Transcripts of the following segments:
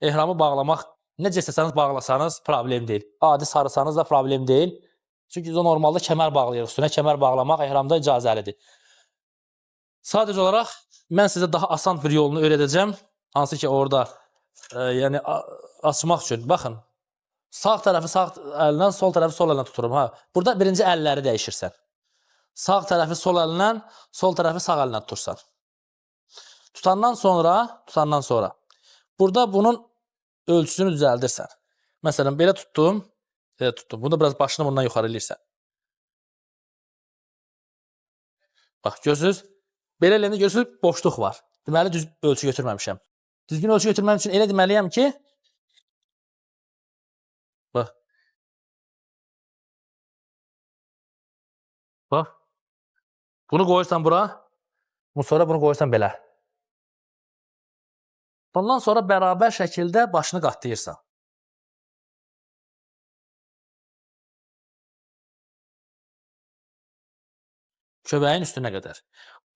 Ehramı bağlamaq necə istəsəniz bağlasanız problem deyil. Adi sarısanız da problem deyil. Çünki biz o normalda kəmər bağlayırıq üstünə. Kəmər bağlamaq ehramda icazəlidir. Sadəcə olaraq mən sizə daha asan bir yolunu öyrədəcəm. Hansı ki orada yəni açmaq üçün. Baxın, sağ tərəfi sağ əllə, sol tərəfi sol əllə tuturum. Ha. Burada birinci əlləri dəyişirsən. Sağ tərəfi sol əllə, sol tərəfi sağ əllə tutursan. Tutandan sonra burada bunun ölçüsünü düzəldirsən. Məsələn, belə tutdum, belə tutdum. Bunu da biraz başını bundan yuxarı eləyirsən. Bax, görürsünüz? Belə eləyəndə görürsünüz, boşluq var. Deməli, düz ölçü götürməmişəm. Düzgün ölçü götürməm üçün elə deməliyəm ki, bax. Bax. Bunu qoyursan bura, sonra bunu qoyursan belə. Bundan sonra bərabər şəkildə başını qatlayırsan. Köbəyin üstünə qədər.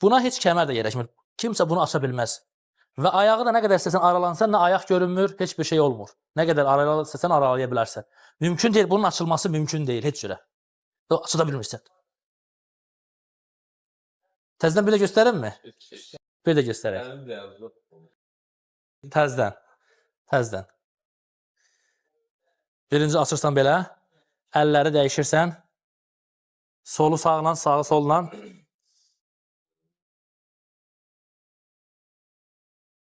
Buna heç kəmər də gərəkmir. Kimsə bunu aça bilməz. Və ayağı da nə qədər istəsən aralansa, nə ayaq görünmür, heç bir şey olmur. Nə qədər arala istəsən aralaya bilərsən. Mümkün deyil, bunun açılması mümkün deyil heç cürə. Aça da bilmirsən. Təzdən bir də göstərim mi? Bir də göstərək. Təzdən. Təzdən. Birinci açırsan belə, əlləri dəyişirsən. Solu sağla, sağı solla.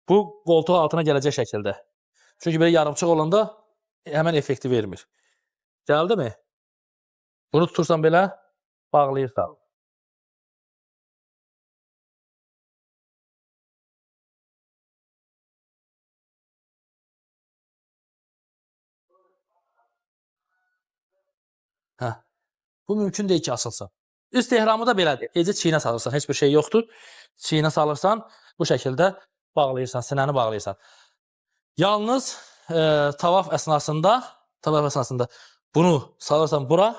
Bu qoltuq altına gələcək şəkildə. Çünki belə yarımçıq olanda həmən effekti vermir. Gəldi mi? Bunu tutursan belə, bağlayırsan. Hə. Bu mümkün deyil ki, açılsın. Üst ehramı da belədir. Gecə çiynə salırsan, heç bir şey yoxdur. Çiynə salırsan, bu şəkildə bağlayırsan, sinəni bağlayırsan. Yalnız tavaf əsnasında bunu salırsan bura,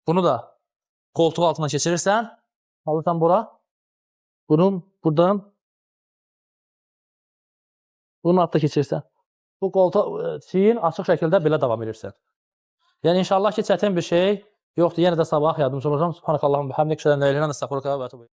bunu da qoltuq altına keçirirsən, alırsan bura, bunun buradan, bunun altına keçirirsən. Bu qoltuq çiyin açıq şəkildə belə davam edirsən. Yəni inşallah ki, çətin bir şey yoxdur. Yenə də sabah yardımcı olacağam. Subhanakallahumma bihamdik, şədən la ilahe illə ente, estəğfiruke və etûbü.